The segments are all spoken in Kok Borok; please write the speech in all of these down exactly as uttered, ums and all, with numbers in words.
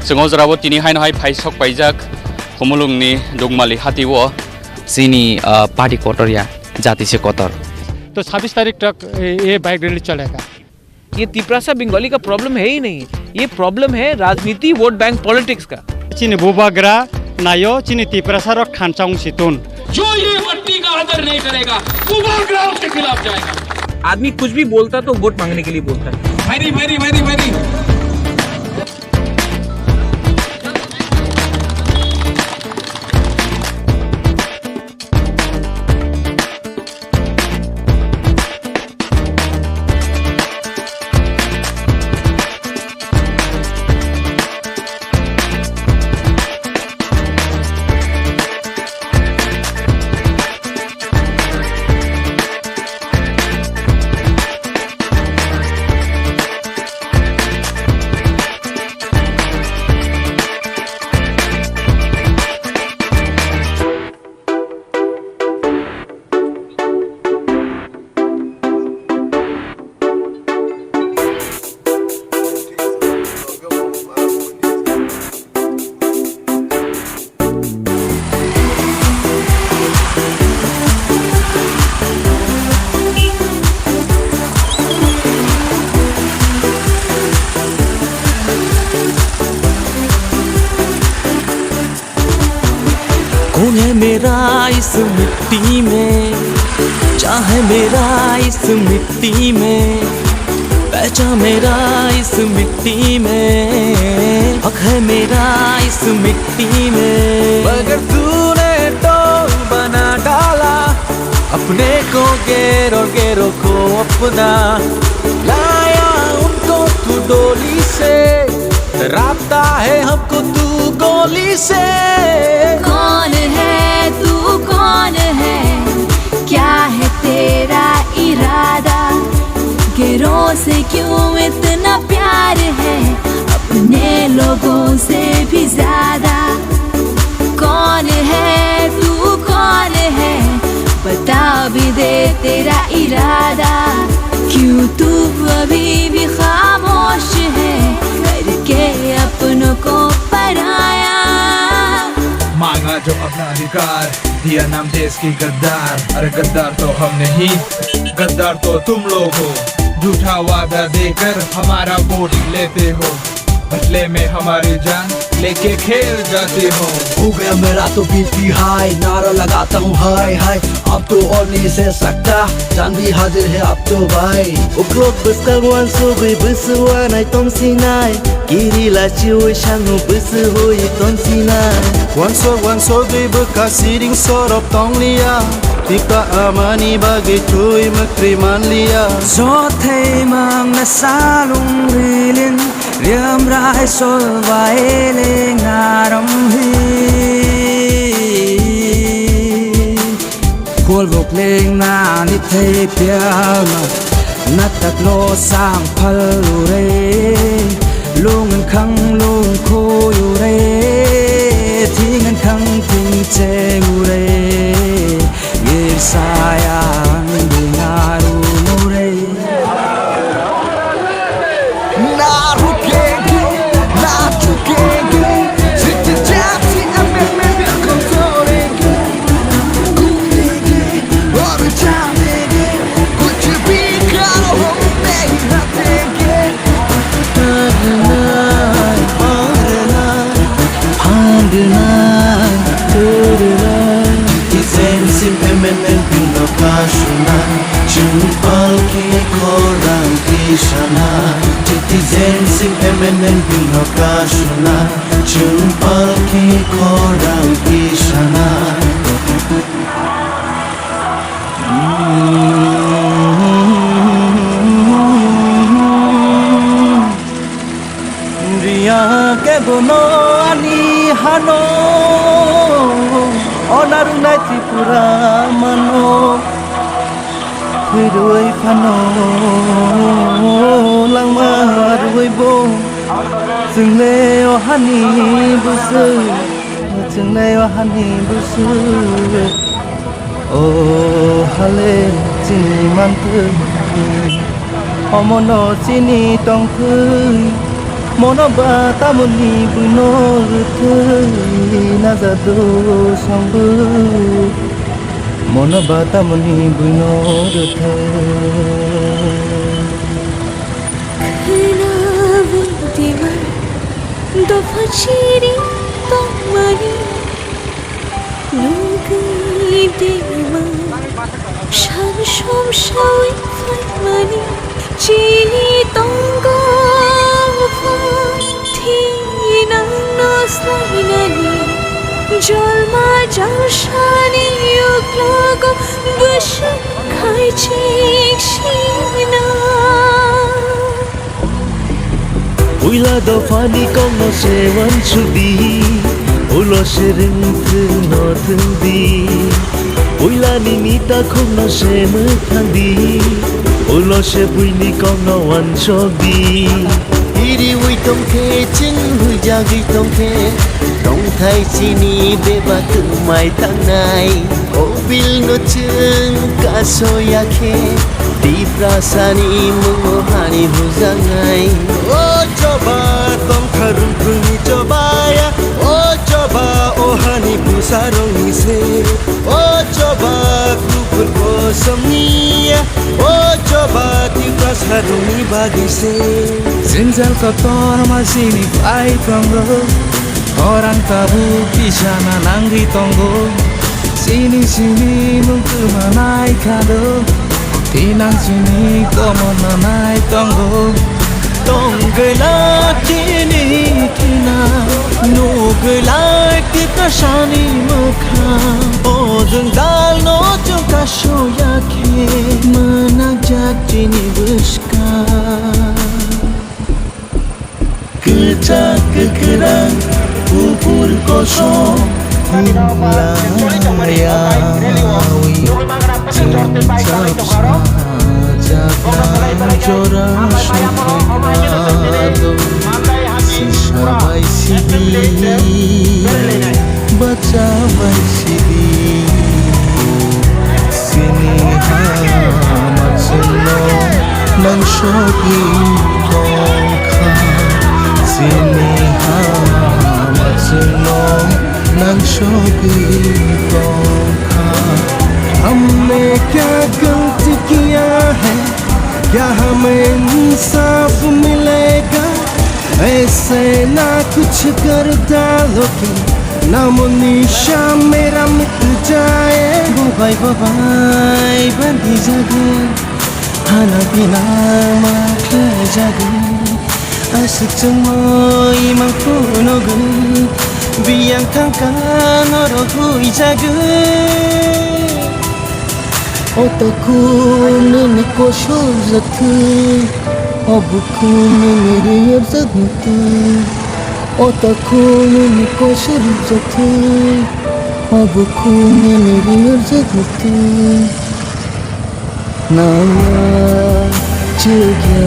Chwng o jorao tini haino hai phai sok paijak Khumulwngni Dukmali hatio. Chini, ah, party kotor ya, jati se kotor. तो छब्बीस तारीख तक ये bike rally चलेगा। ये तिपरासा बंगाली का प्रॉब्लम है ही नहीं, ये प्रॉब्लम है राजनीति, वोट बैंक पॉलिटिक्स का। Chini bubagra naio, chini Tiprasa rok thansa wng si tun. जो ये मट्टी का आदर नहीं करेगा, वो बागराव के खिलाफ जाएगा। आदमी कुछ भी बोलता तो वोट मांगने के लिए बोलता है। Very, very, very, very। कौन है मेरा इस मिट्टी में, चाहे मेरा इस मिट्टी में, पहचान मेरा इस मिट्टी में, हक है मेरा इस मिट्टी में। मगर तूने तो बना डाला अपने को, गैरों गैरों को अपना, लाया उनको तू डोली से, डराता है हमको तू गोली से। कौन है तू, कौन है, क्या है तेरा इरादा? गैरों से क्यों इतना प्यार है, अपने लोगों से भी ज्यादा। कौन है तू, कौन है, बता भी दे तेरा इरादा। क्यों तू अभी भी खामोश है, करके अपनों को पराया। मांगा जो अपना अधिकार, दिया नाम देश की गद्दार। अरे गद्दार तो हम नहीं, गद्दार तो तुम लोग हो। झूठा वादा देकर हमारा वोट लेते हो, बदले में हमारी जान लेके खेल जाते हो। हो गया मेरा तो बीपी हाई, नारा लगाता हूँ हाय हाय। अब तो और नहीं सह सकता, जान भी हाजिर है अब तो भाई। Uklok bwskang uansugwi bwswk uanai tongsinai, kiri lachiui sangno bwswk hui tongsinai. Uansuk uansugwi bwkha siring sorop tongliya, Tipra amani bagwi twi mwkri manliya. Jothai mangna salung rilin, riam rai sol bai leng naram hi. Khol bok leng na ni thei pial ma, na tak lo sang phal u re. Lung khang lung khoi u re, thing khang thing che u re. Ngir sayang di ngaru mu re. Citizenship amendment bill no kasuna, chwng palki khorang tisana. Citizenship amendment bill no kasuna, chwng palki khorang tisana. Riya ke bono ani hano, onarunai Tripura mano, hiroi phano langma roi bo, chwngle o hani bwswk, chwngle o hani bwswk. O hale chini manthwi, omono chini tongthwi, Mono ba tamoni buino rwthwi najado songbo. Mono ba tamoni buino rwthwi. Khwnabwi dima dopha chiri tongmani. Nugwi dima san som sawi phaimani chini tongo pha thinangno slainani jolma jausani uklogo bwswk khaichik sina. Puila dophani kokno se uansukdi, ulo se rwngthwngno thwngdi. Puila nini takhukno se mwthangdi, ulo se buini kokno uansukdi. Iriui tongkhe, chwng huijagwi tongkhe, tongthai chini beba twmai tangnai. O bilno chwng kasoya khe, Tiprasani mungo hani hujaknai. O choba tongkha rwngthwngni chobaya, o choba o hani bwsarokni se. O choba kuphur kosomniya, o choba Tiprasarokni bagwi se. Jwngjal kotor ma chini pai tongo. Khorang tabuk kisana nangwi tongo. Chini simi mung kwma nai kha do. Thinang chini komorno nai tongo. Tongwila chini thina, nugwila Tiprasani mwkhang. O jwngjal no chwng kasoya khe, mwnakjak chini bwskang. Kwchak kwkhrang, kuphur kosom, khumla yawi, chwng chapsa jaga jora sokha do, sisa bai sidi, bacha bai sidi. Chini ha machwlno nang sogwi tongkha. Chini ha machwlno nang sogwi tongkha. हमने क्या गलती किया है, क्या हमें इंसाफ मिलेगा? ऐसे ना कुछ कर डालो कि नामो निशान मेरा मिट जाए। Bobai bobai bandi jago, hana bina ma khlai jago. Aswk chwngwi mang phunugwi, biyang thangkha norok huijago. O takhuk nini kosor jak thwi, o bukhuk nini riyar jak thwi. O takhuk nini kosor jak thwi, o bukhuk nini riyar jak thwi. Nangya chukya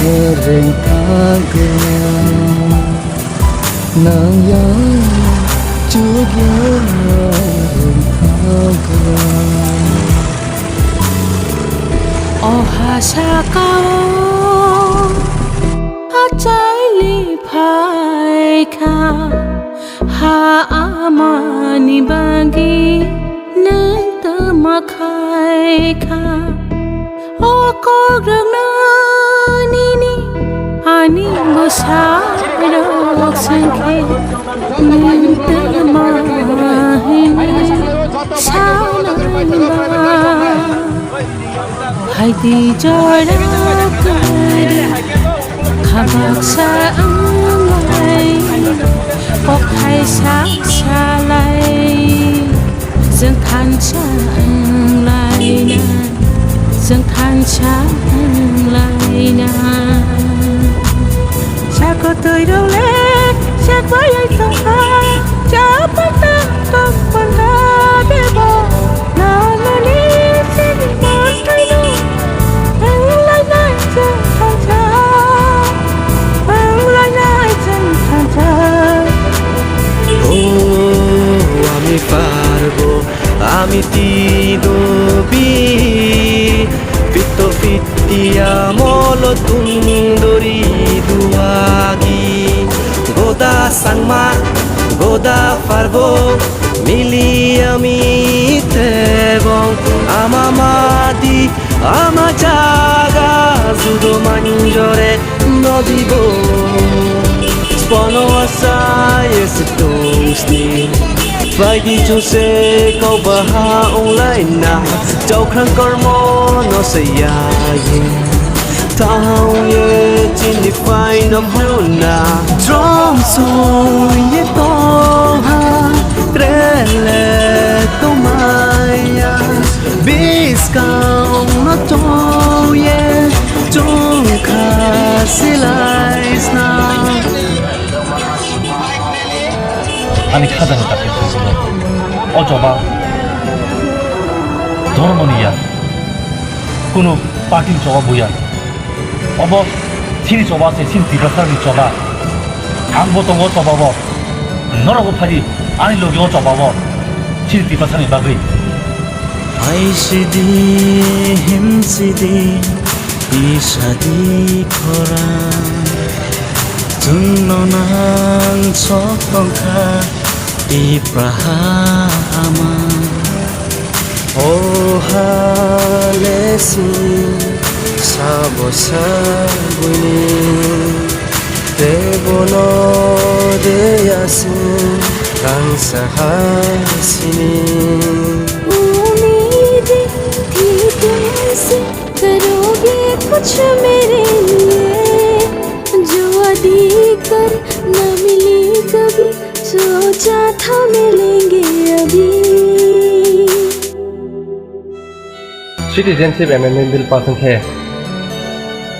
rwng thangkha. Nangya chukya rwng thangkha. O ha sakao achaili phaikha, ha amani bagwi nwng tama khaikha. O kok rwngno nini ani bwsarok swngkhe nwng tama hwnwi sanai ba? Phaidi jora kwrwi kha baksa wnglai, kok thaisa salai. Chwng thansa wnglaina, chwng thansa wnglaina. Sakotwi rok le sak bai tongkha, chapang tang tong panda bebo. Nalani chini manthaino wnglainai chwng thansa, wnglainai chwng thansa. O ami parbo, ami tidobi, fito fiti amolo tundori duagi. Sangma goda parbo mili ami tebong ama mati ama jaga judo manjore nodibo. Spono asai esitungsni baidi chuse kau baha onglaina. Chaukhang kormo no sayaye. Tangye chini pai no phuna. Drum soye tongha, rele tomaya. Biskang no toye, chungkha silai sna. Ani khajani takti khajani. O choba dhormoni ya. Kunu party ni choba buya. Obo chini choba se, chini Tiprasani choba. Ang bo tongo choba bo. Norok bo phadi ani logi o choba bo. Chini Tiprasani bagwi. Aisidi, himsidi, isadi khorang. Chwngno nang sok tongkha, Tipraha ama. O ha lesi sabo sabuni tebono de yasin rang sahasini. उम्मीदें थी तुमसे, करोगे कुछ मेरे लिए, जो अधी कर न मिली कभी। Socha tha milenge abhi. Citizenship Amendment Bill pass wngkhe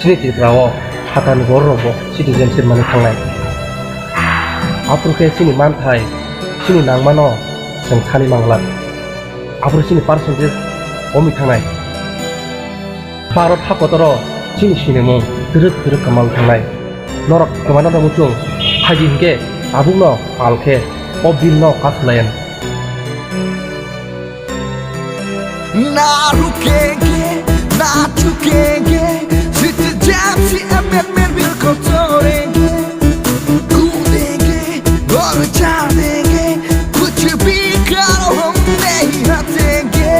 chini Tripura o phatar ni borok rok bo citizenship manwi thangnai. Aphuru khe chini manthai, chini nangmano chwng thani mangla. Aphuru chini percentage komi thangnai. Bharat hakotoro chini sinimung twrwk twrwk kwmal thangnai. Norok kwmana da muchung phaidi hinkhe tabukno pal khe o bill no pass khlayan. ना रुकेंगे, ना झुकेंगे, citizenship amendment bill को तोड़ेंगे। कूदेंगे और जानेंगे, कुछ भी करो हम नहीं हटेंगे।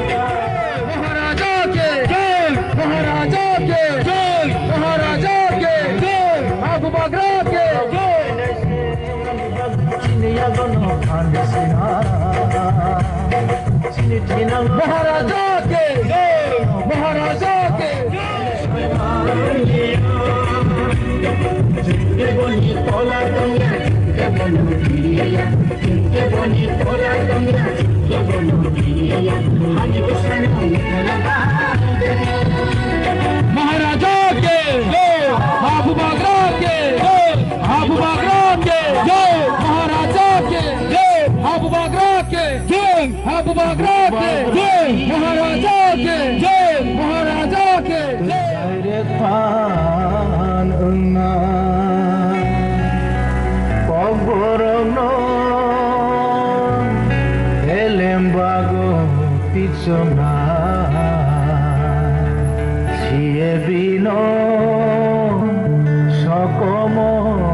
महाराजा के जय, महाराजा के जय, महाराजा के जय, बाबू बागरा के जय। महाराजा के जय, महाराजा के जय। महाराजा के जय, बाबू बागरा के जय, बाबू बागरा के जय, महाराजा के जय, बाबू बागरा के जय, बाबू बागरा के जय, महाराजा के जय, महाराजा के जय। Direct phan wngna kokborokno elem bago pichona siye bino sokomorna.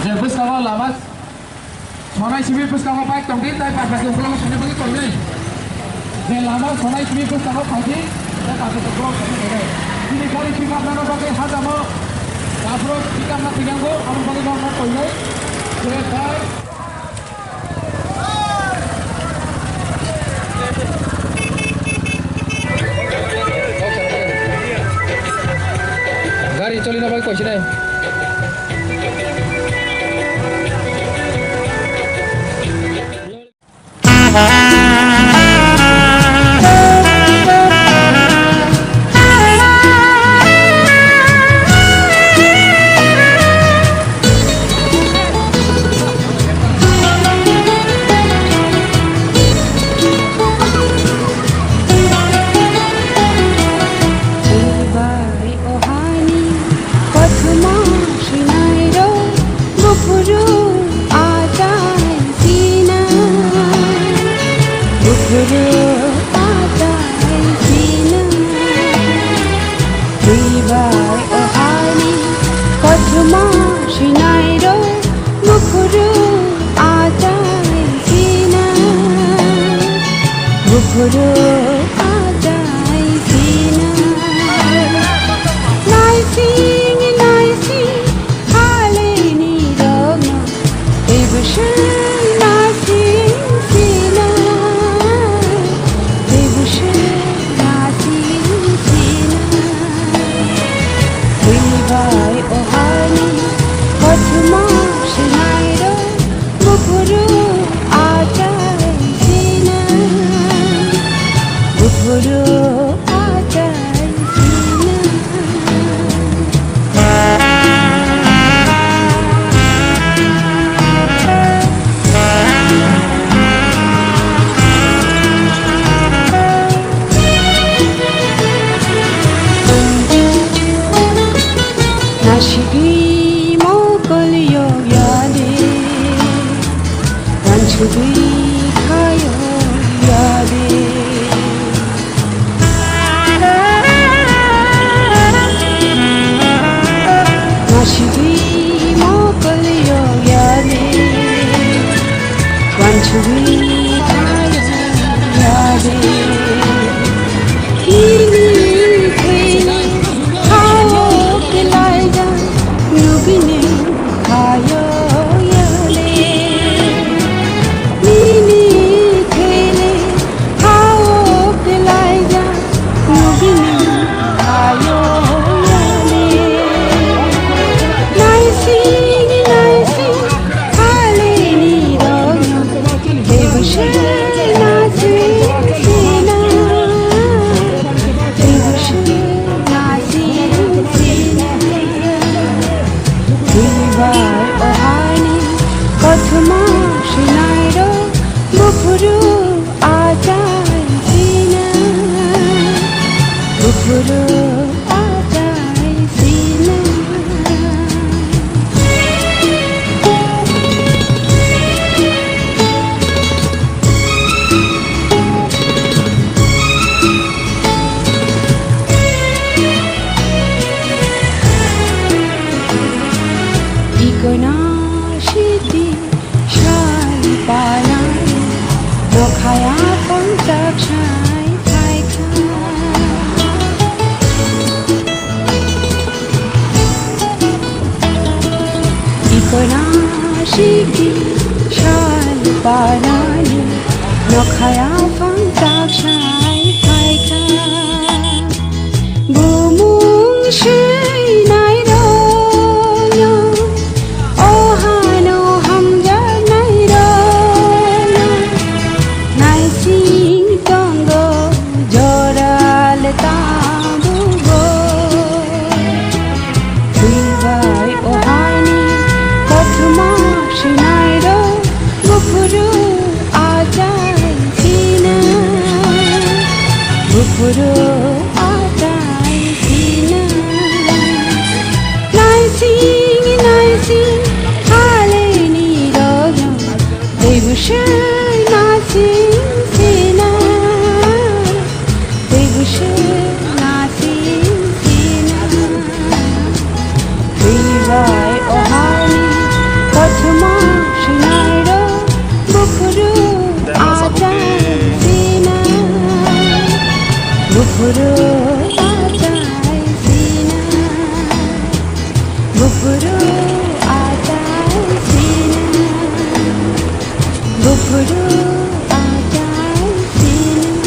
Je bwskango lama sonai simi bwskango bike tongdi, tai bike bai ukulok songni bagwi tongnai. Je lama sonai simi bwskango phaidi, tai bike bai ukulok songni bagwi. Bini gari pick up nana bagwi hajamo, aphuru pick up na thwiyango, amo bagwi norok no tongnai. Je bike Gari choli na bai koisinai. Sing naising halini rokno teibo se naising sinai, teibo se naising sinai. Twi bai o hani kothoma swnairok buphuru achai sinai, buphuru achai sinai. Nasigwi mokol yok yade, wansugwi kha yok yade. Nasigwi mokol yok yade, wansugwi kha yok yade. Nini thwini ha-o kelaijak, nugwini kha yok yade. Nini thwini ha-o kelaijak, nugwini kha yok yade. Naising naising halini rokno teibo se naising sinai, teibo se naising sinai. Twi bai o hani kothoma swnairok buphuru achai sinai, buphuru achai sinai. Ikono siti sal panai, nokhaya pangchak sai phaikha. Ikono siti sal panai, nokhaya pangchak sai phaikha. Bumung swinai rokno, o hano hamjaknai rokno, naising tongo jora le tabukbo. Twi bai o hani kothoma swinairok buphuru achai sinai, buphuru achai sinai. Naising naising halini rokno teibo se naising sinai, teibo se naising sinai. Twi bai o hani kothoma swinairok buphuru achai sinai, buphuru achai sinai, buphuru achai sinai, buphuru achai sinai.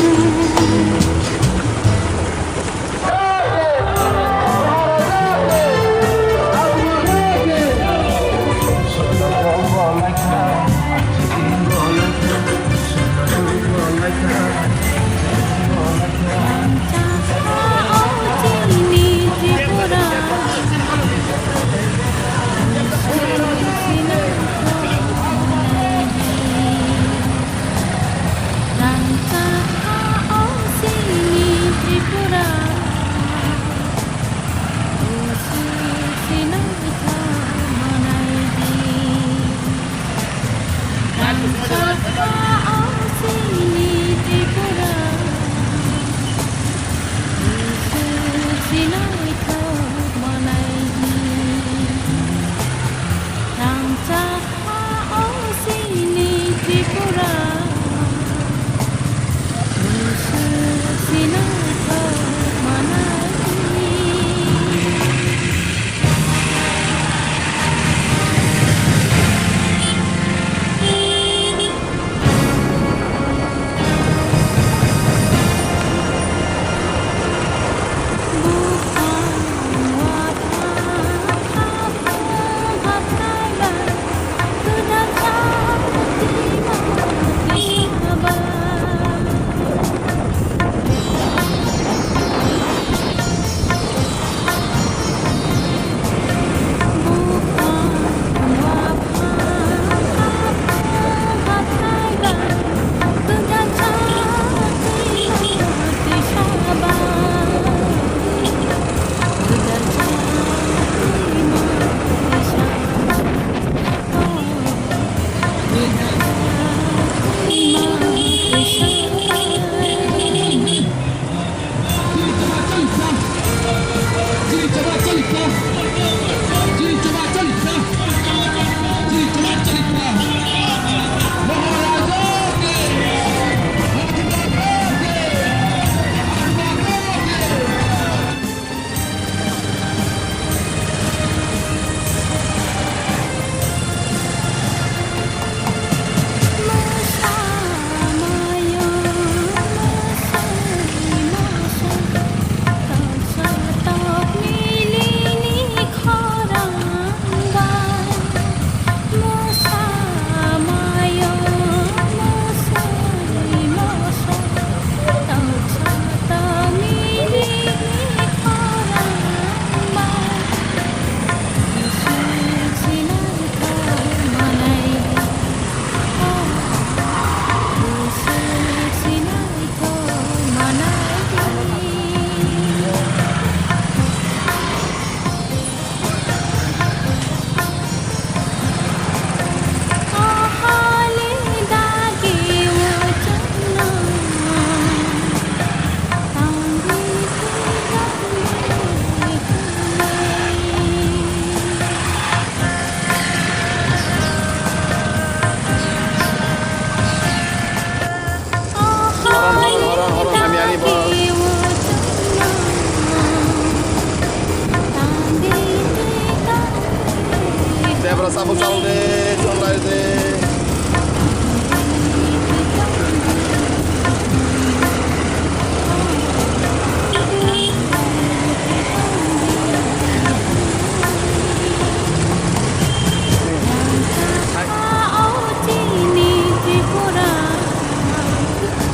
Tabuk chal de, chal lai de.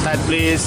Side, please.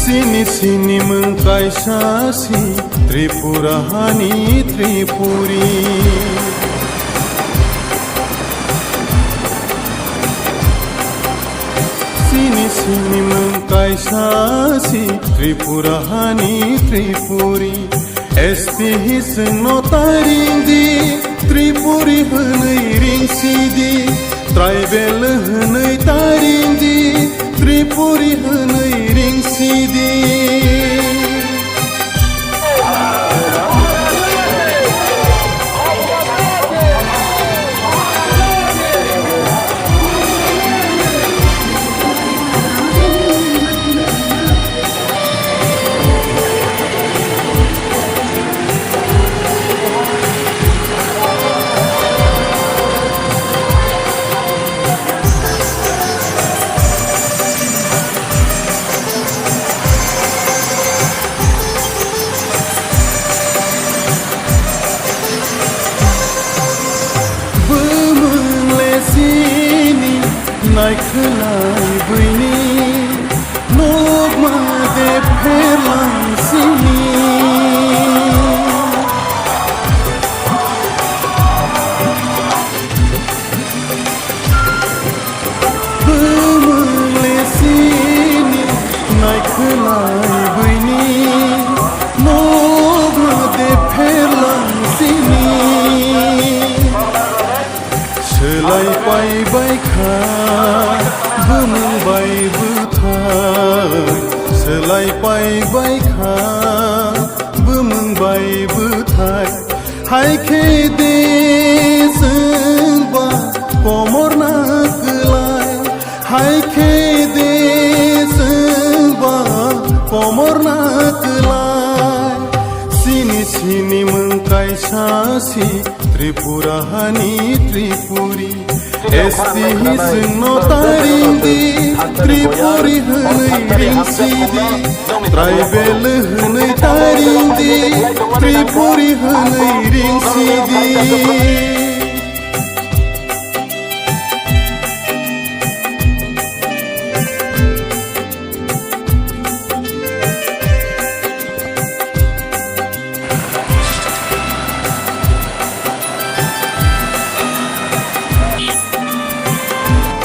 Sini sini mwng kaisa si Tripura hani Tripuri. Sini sini mwng kaisa si Tripura hani Tripuri. S T hi chwngno ta ringdi, Tripuri hwnwi ringsidi, tribal hwnwi ta ringdi, Tripuri hwnwi ringsidi. Bumung le sini naikhwlai buini nokma de pherlang sini. Bumung le sini naikhwlai buini nokma de pherlang sini. Swlai pai bai kha bumung bai bwthai, swlai pai bai kha bumung bai bwthai. Hai khe de chwngba komorna kwlai, hai khe de chwngba komorna kwlai. Sini sini mwng kaisa si Tripura hani Tripuri. S T hi chwngno ta ringdi, Tripuri hwnwi ringsidi, tribal hwnwi ta ringdi, Tripuri hwnwi ringsidi.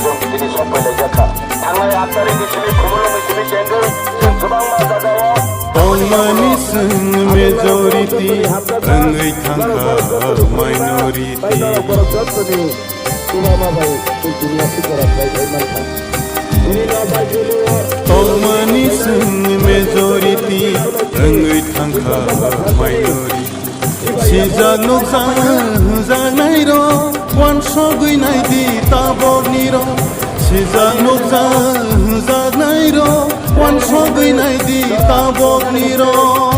Chwng tini sok phailaijak kha. Thangnai aat tarikni simi Khumulwngni simi Chengwi chwng kwbangma jagao. Tongmani chwng majority, wngwi thangkha minority. Borok jottoni Chuba ma bai, twi tini aswk jora khlai khlai mankha. Tini no bai tini o. Tongmani chwng majority, wngwi thangkha minority. Sijak nukjak hwnjaknairok, uansugwi naidi taboknirok. Sijak nukjak hwnjaknairok, uansugwi naidi taboknirok.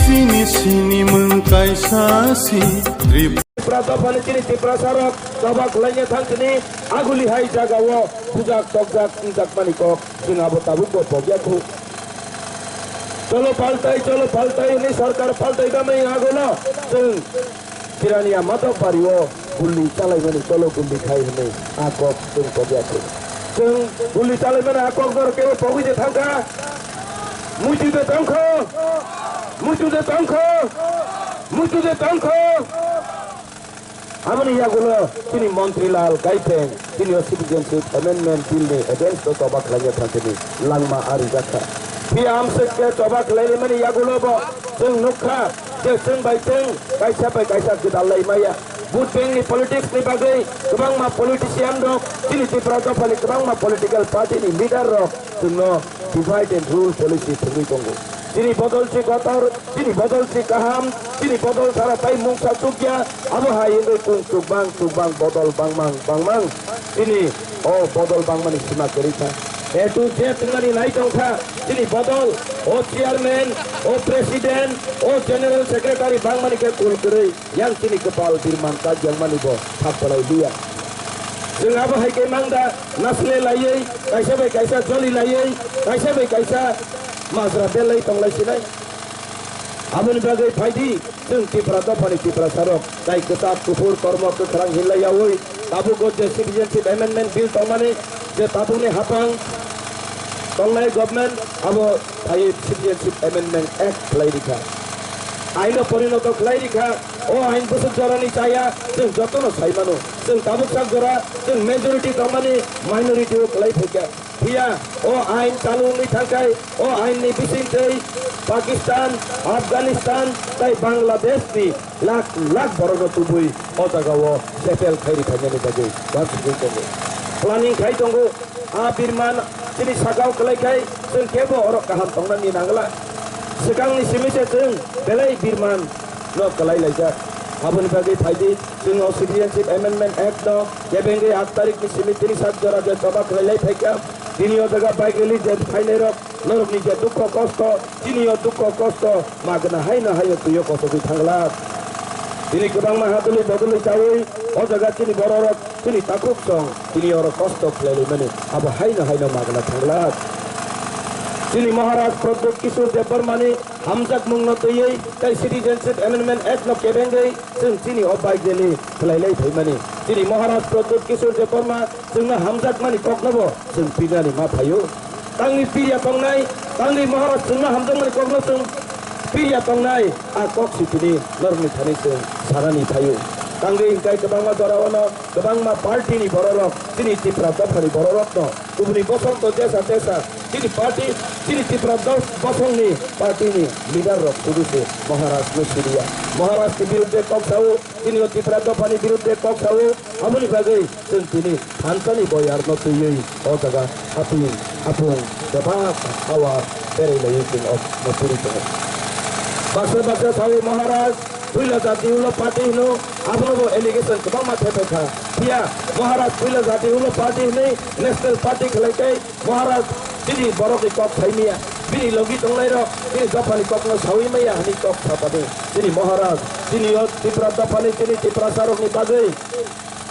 Sini sini mung kaisa si Trip- Tipra dophani chini Tiprasarok choba khwlaina thang chini aguli hai jagao bujak tokjak wngjakmani kok. Chwng abo tabukbo pokya khu. Cholo paltai, cholo paltai hwnwi sarkar paltai bamani agono chwng Chirania Madhobbario gulli chalaimani cholo gulli khai hwnwi a kok chwng pokya khu. Chwng gulli chalaimani a kok norok kebo pogwi de thangkha. Muitu de tongkho, muitu de tongkho, muitu de tongkho. Aboni yagulo chini Montri Lal Gaitheng, chini o Citizenship Amendment Bill ni against o choba khlaina thangtini langma ari jakha. Phiya amswk khe choba khlaimani yagulo bo chwng nukha je chwng bai chwng kaisa bai kaisa gwdal lai maya. Vote bank ni politics ni bagwi kwbangma politician rok, chini Tipra dophani kwbangma political party ni leader rok chwngno divide and rule policy thwngwi tongo. Chini bodol se kotor, chini bodol se kaham, chini bodol sara tai mungsa chukya, abo hai wngwi kung chukbang chukbang bodol bangmang bangmang. Chini o bodol bangmani sima kwrwi kha. A to Z wngmani nai tong kha. Chini bodol, o chairman, o president, o general secretary bangmani khe kul kwrwi. Yang chini kwpal birman kajyang mani bo thap palai liya. Chwng abo hai khe mang da, nasle laiwi, kaisa bai kaisa joli laiwi, kaisa bai kaisa majra belai tong lai sinai. Aboni bagwi phai di, chwng Tipra dophani Tiprasarok, tai kwchak kuphur kormo kwkhrang hinlai yaui, tabukgo je Citizenship Amendment Bill tongmani, je tabukni hapang tongnai government abo phaiwi Citizenship Amendment Act khlai rikha. Aino porinoto khlai rikha. O ain bwswk jorani chaya, chwng jotono sai mano. Chwng tabuk sak jora, chwng majority tongmani minority o khlai phaikha. Phiya o ain chalu wngwi thangkhai, o ain ni bisingtwi Pakistan, Afghanistan tei Bangladesh ni lakh lakh borokno tubui o jagao settle khai rikhainani bagwi uansugwi tongo. Planning khai tongo. A birman chini sakao kwlai khai chwng kebo oro kaham tongnani nangla. Swkangni simi se chwng belai birman no kwlai laijak. Aboni bagwi phaidi chwng o Citizenship Amendment Act no kebengwi aat tarikh ni simi tini sak jora je choba khwlai lai phaikha. Tini o jaga bike rally je phainai rok norokni je dukho kosto, chini o dukho kosto magna haino haino twiyo kosogwi thangla. Tini kwbangma hadwlwi bodolwi chaui o jaga chini bororok chini takhuk song tini oro kosto khlailaimani abo haino haino magna thangla. Chini Maharaj Pradyut Kishore Debbarmani hamjakmungno twiwi tei Citizenship Amendment Act no kebengwi chwng chini o bike rally khlailai phaimani. Chini Maharaj Pradyut Kishore Debbarma chwngno hamjakmani koknobo chwng pinani ma phaio. Tangwi pirya tongnai, tangwi Maharaj chwngno hamjakmani kokno chwng pirya tongnai, a kok sitini norokni thani chwng sanani phaio. Tangwi hwnkhe kwbangma jorao no kwbangma party ni bororok chini Tipra dophani bororokno kubuni bosonto tesa tesa chini party, chini Tipra dos bosongni party ni leader rok sudu se Maharaj no siriya. Maharaj ni birudde kok sao, chini o Tipra dophani birudde kok sao, aboni bagwi chwng tini thansani boyar no twiwi o jaga haping hapung bebak hawa berai laiwi chwng o no puri tongo. Baksa baksa sawi Maharaj puila jati ulo party hino, abono bo allegation kwbangma thepai kha. Phiya Maharaj puila jati ulo party hinwi national party khlai tei Maharaj chini borok ni kok sai miya, bini logi tongnai rok chini dopha ni kok no sawi maya hani kok sapadi. Chini Maharaj, chini o Tipra dopha ni chini Tiprasa rok ni bagwi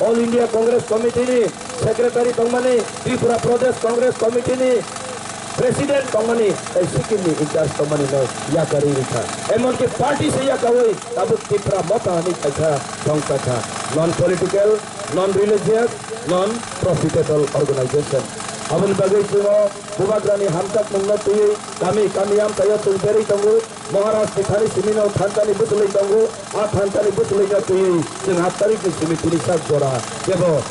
All India Congress Committee ni Secretary tongmani, Tripura Pradesh Congress Committee ni President tongmani, tei Sikkim ni in charge tongmani no yakari rikha. Emonki party se yakawi tabuk Tipra Motha hinwi kaisa thongsa kha, non political, non religious, non profitable organization. Aboni bagwi chwng o Bubagrani hamjakmungno twiwi kami kami amchaio chwng berwi tongo. Maharaj ni thani simino thansani bwchwlwi tongo. A thansani bwchwlwino twiwi chwng aat tarikh ni simi tini sak jora kebo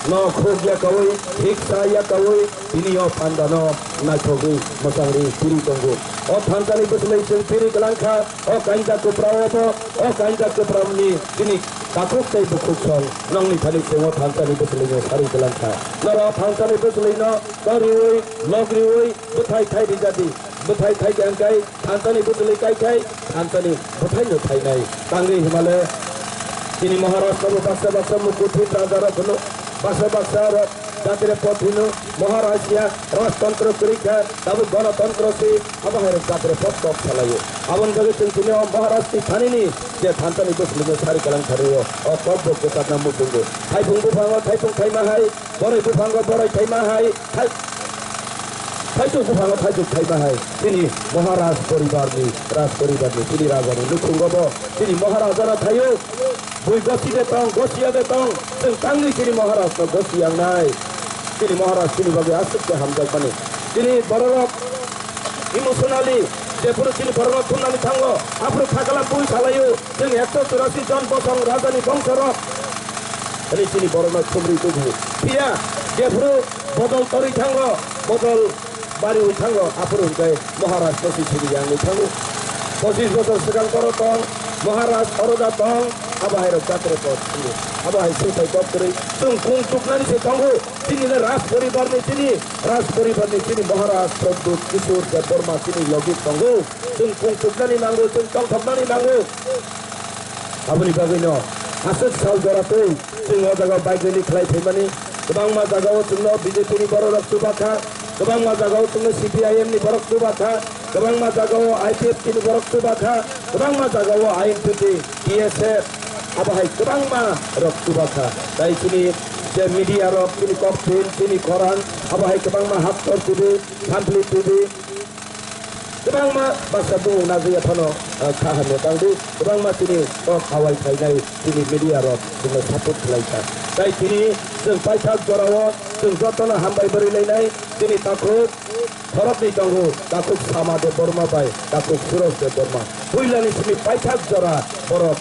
no khuk yakawi, hiksa yakawi, tini o pandano naithogwi mwchangri piri tongo. O thansani bwchwlwi chwng piri kwlangkha. O kainta kwpra o bo, o kainta kwpra ni chini Takhuk tei bukhuk song nongni thani chwngno thansani bwswlwino sarwi kwlang kha. Norok thansani bwswlwino toriwi, logriwi, bwthai thai rijadi. Bwthai thai khe hwnkhe thansani bwswlwi kai khai thansani bwthaino thainai. Tangwi himale chini Maharashtra bo baksa baksa mukuthin raja rok hwno, baksa baksa rok jatire pot hino, Maharaj ya rajtantro kwrwi kha, tabuk ganatantro se, abo hai rok jatire pot kok salaio. Aboni bagwi chwng tini o Maharaj ni thanini je thansani bwswlwino sari kalang thario, o kok bo kwchakna muchungo. Thaipung buphango thaipung thaima hai, Borai buphango borai thaima hai, thai-, thaisuk buphango thaisuk thaima hai. Chini Maharaj poribarni, Raj poribarni, chini rajani nukhungo bo chini Maharajano thaio. Bui gosi de tong, gosi ya de tong, chwng tangwi chini Maharajno gosi yangnai. Chini Maharaj chini bagwi aswk khe hamjakmani. Chini bororok emotionally jephuru chini bororok thumnani thango, aphuru khakala bui salaio. Chwng ekso churasi jon bosong rajani bongsorok. Ani chini borokno thumri tubu. Phiya, jephuru bodol torwi thango, bodol bariwi thango, aphuru hwnkhe Maharaj no si sini yangwi thango. Pochis bosor swkang toro tong, Maharaj oro da tong, abo hai rok jatre pot thango. Abo hai sungthai kok kwrwi, chwng kung chuknani se tongo. Chini le Raj poribar ni chini, Raj poribar ni chini Maharaj Pradyut Kishore Debbarma chini logi tongo. Chwng kung chuknani nango, chwng tongthoknani nango. Aboni bagwino aswk sal jora twi chwng o jaga bike rally khlai phaimani. Kwbangma jagao chwngno B J P ni bororok chuba kha, kwbangma jagao chwngno C P I M ni borok chuba kha, kwbangma jagao I P F T ni borok chuba kha, kwbangma jagao I N P T, B S F, abo hai kwbangma rok chuba kha. Tai chini je media rok, chini Kokpin, chini Khorang, abo hai kwbangma Haktor T V, Thampli T V, Kwbangma baksa bumung najaya phano, ah, kha hamya tangdi, kwbangma chini kok awai khlainai chini media rok chwngno support khlai kha. Tai tini chwng paithak jorao chwng jotono hambai bwrwi lainai, chini takhuk khoroknwi tongo, takhuk Sama Debbarma bai takhuk Suraj Debbarma. Puilani simi paithak jora borok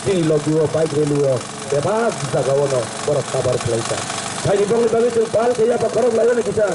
chini logio bike rally o bebak jagao no borok kabar khlai kha. Thaini bongni bagwi chwng pal khe yapha khorok lainani kisa.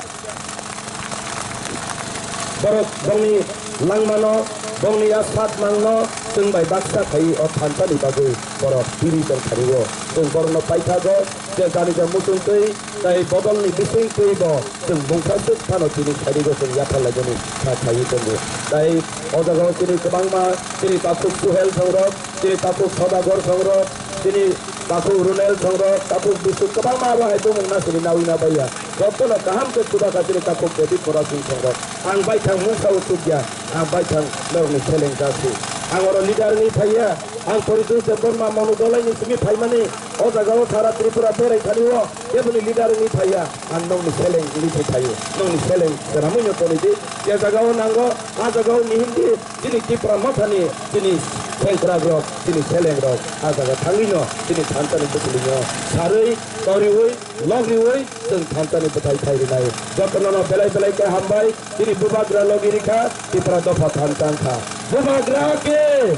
Borok bongni langmano, bongni ya sak mangno chwng bai baksa khai o thansani bagwi borok tiri tong thani o. Chwng borokno paithago je jani ja muchung twi tei bodolni bising twi bo chwng bungsa swk phano tini thani o chwng yaphar laimani kha khaiwi tongo. Tai o jagao chini kwbangma chini takhuk Suhel songrok, chini takhuk Sodagar songrok, chini takhuk Runel songrok, takhuk Bisuk kwbangma abo hai bumung nasini nawi na baiya. Jotono kaham khe chuba kha chini takhuk David Bora Singh songrok. Ang baithang mungsa o chukya, ang baithang norokni seleng jasi. Ang oro leader wngwi phaiya, ang Poritu Debbarma Manu Dolaini simi phaimani, o jagao sara Tripura berai thani o, keboni leader wngwi phaiya, ang nokni seleng wngwi se phaio, nokni seleng swnamwi no toni di, je jagao nango, a jagao mihim di, chini Tipra Mothani, chini sengkrak rok, chini seleng rok, a jaga thangwi no, chini thansani bwswlwi no, sarwi, toriwi, logriwi, chwng thansani bwthai thai rwnai. Jotono no belai belai khe hambai, chini bubagra logi rikha, Tipra dopha thansa wngkha. Bubagra ke!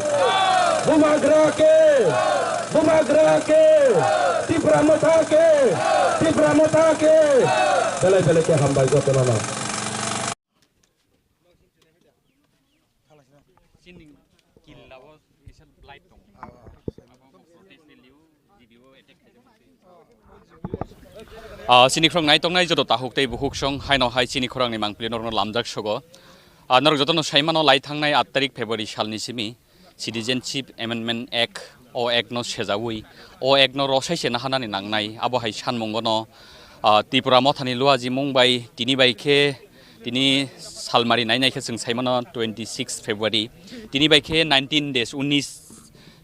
Bubagra ke! Bubagra ke! Tipra Motha ke! Tipra Motha ke! Belai belai khe hambai jotono no. Chini killa o kisa light tongo. Abo protest ni liu G D O attack khaijak. Ah, chini khorang nai tongnai joto takhuk tei bukhuk song haino hai chini khorang ni mangpili norokno lamjak sogo. Ah, norok jotono saimano lai thangnai aat tarik February salni simi Citizenship Amendment Act, o Act no sejaui, o Act no rosai se nahanani nangnai, abo hai sanmungo no, ah, Tipra Mothani luajimung bai tini bai khe, tini salmari nai nai khe chwng saimano twenty six February, tini bai khe nineteen days, unis,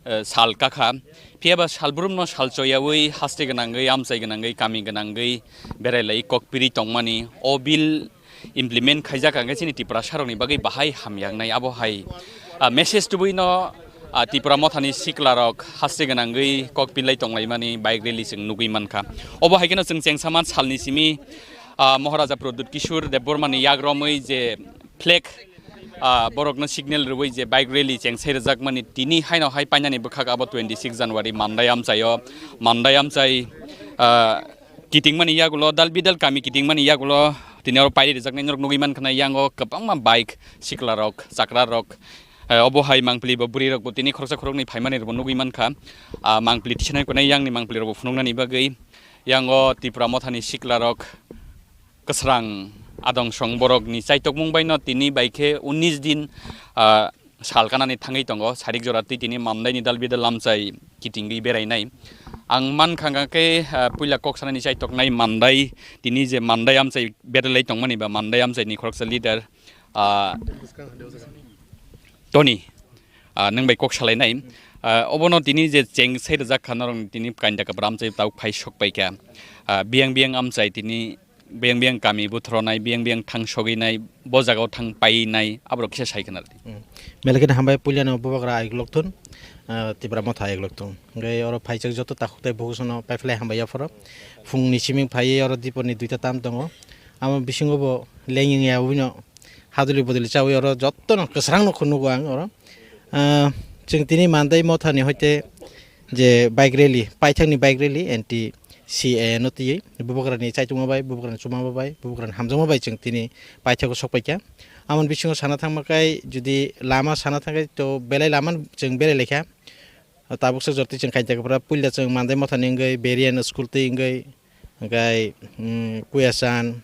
eh, sal kakha. Phiya ba salbrum no sal choyaui haste gwnangwi, amchai gwnangwi, kami gwnangwi berai lai kok piri tongmani, o bill implement khaijak hwnkhe chini Tiprasa rokni bagwi bahai hamya wngnai. Abo hai, ah, message tubui no, ah, Tipra Mothani sikla rok haste gwnangwi kok pilai tonglaimani bike rally chwng nugui mankha. Obo hai kheno chwng chengsaman salni simi, ah, Maharaja Pradyut Kishore Debbarmani yagromwi je flag, ah, borokno signal rwui je bike rally chengsai rwjakmani tini haino hai painani bwkhak abo twenty six January Mandai amchaio, Mandai amchai, ah, kitingmani yagulo, dal bidal kami kitingmani yagulo, tini oro pairi rijaknai norok nugui mankha na, yango kwbangma bike, sikla rok, chakra rok, Eh, obo hai mangpili bo bwrwi rok bo tini khoroksa khoroknwi phaimani rok bo nugwi mankha. Ah, mangpili tisanai konai yang ni mangpili rok bo phunuknani bagwi. Yang o Tipra Motha ni sikla rok kwsrang adong song borok ni chaitokmung bai no tini bai khe unis din, ah, sal kanani thangwi tongo. Sarik jora twi tini Mandai ni dal bidal lamchai kitingwi berainai. Ang mankha hwnkha khe, ah, puila kok sanani chaitoknai Mandai, tini je Mandai amchai beralai tongmani ba Mandai amchai ni khoroksa leader, ah, Tony, ah, nwng bai kok salainai. Ah, obono tini je cheng sai rwjak kha norok tini kainda kwbra amchai tabuk phai sok pai kha. Ah, biyang biyang amchai tini beng beng kami buthoronai, beng beng thang sogwinai, bo jagao thang painai, aborok kisa sai khna rwdi. Hmm. Belai kheno hambai, puilano Bubagra ayuk lokthun, ah, Tipra Motha ayuk lokthun. Hwnkhe oro phaijak joto takhuk tei bukhuk sono paiphlai hambai yaphoro. Phungni siming phaiwi oro dipor ni duita tam tongo. Amo bisingo bo lengya wngya wino haduli buduli chawi oro jottono kwsrang nokho nugo ang oro. Ah, chwng tini Mandai Motha ni hoite je bike rally, paithakni bike rally, anti C A A no twiwi, Bubagrani chaitokma bai, Bubagrani chubama bai, Bubagrani hamjakma bai chwng tini paithago sok paikha. Amoni bisingo sana thangma khe, jodi lama sana thangkhe, to belai lama chwng berai laikha. Tabuk swk jorti chwng khainjakha pura, puila chwng Mandai Mothani wngwi, Berian school twi wngwi, hwnkhe, mm, Kuyasan,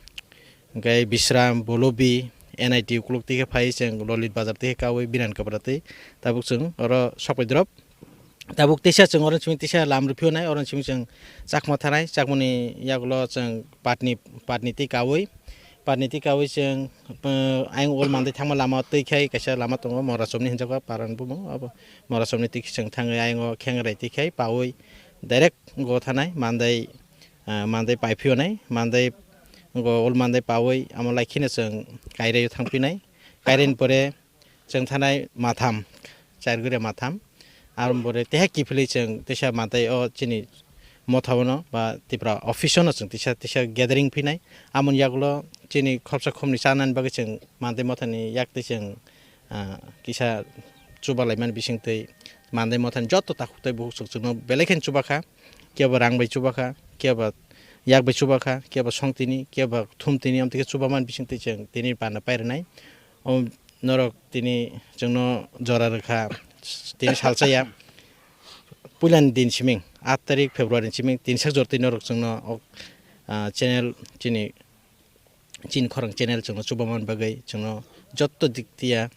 hwnkhe Bisram, Bolobi, N I T ukuluk twi khe phai chwng Lolit Bazar twi khe kaui Biran Kapra twi. Tabuk chwng oro sok pai drop. Tabuk teisa chwng oro simi teisa lam rw phiyonai, oro simi chwng chakma thanai, chakmani yagulo chwng patni, patni tei kaui, patni tei kaui chwng, uh, ayang ol Mandai thangma lama twi khai kaisa lama tongo, Morasomni hinjakgo paran bumung, abo Morasomni twi chwng thangwi ayang o Khengrai twi khai paui direct go thanai Mandai, uh, Mandai pai phiyonai, Mandai go ol Mandai paui amo lai kheno chwng Kairai o thang phinai, Kairai ni pore chwng thanai Matham, Chairguri Matham. Aro pore teha kiphilwi chwng teisa Mandai o chini Motha o no ba Tipra office o no chwng teisa, teisa gathering phinai. Amoni yagulo chini khopsa khopni chanani bagwi chwng Mandai Mothani yak twi chwng, ah, kisa chuba laimani bisingtwi Mandai Mothani joto takhuk tei bukhuk chwng chwngno belai kheno chuba kha, kebo rang bai chuba kha, kebo yak bai chuba kha, kebo song tini, kebo thum tini, amtwi khe chuba mani bisingtwi chwng tini bana pai rwnai. O norok tini chwngno jora rwkha, tini salsa ya. Puilani din siming, aat tarik February ni siming, tini sak jor twi norok chwngno o, ah, channel, chini, chini khorang channel chwngno chuba man bagwi, chwngno jotto dik tiya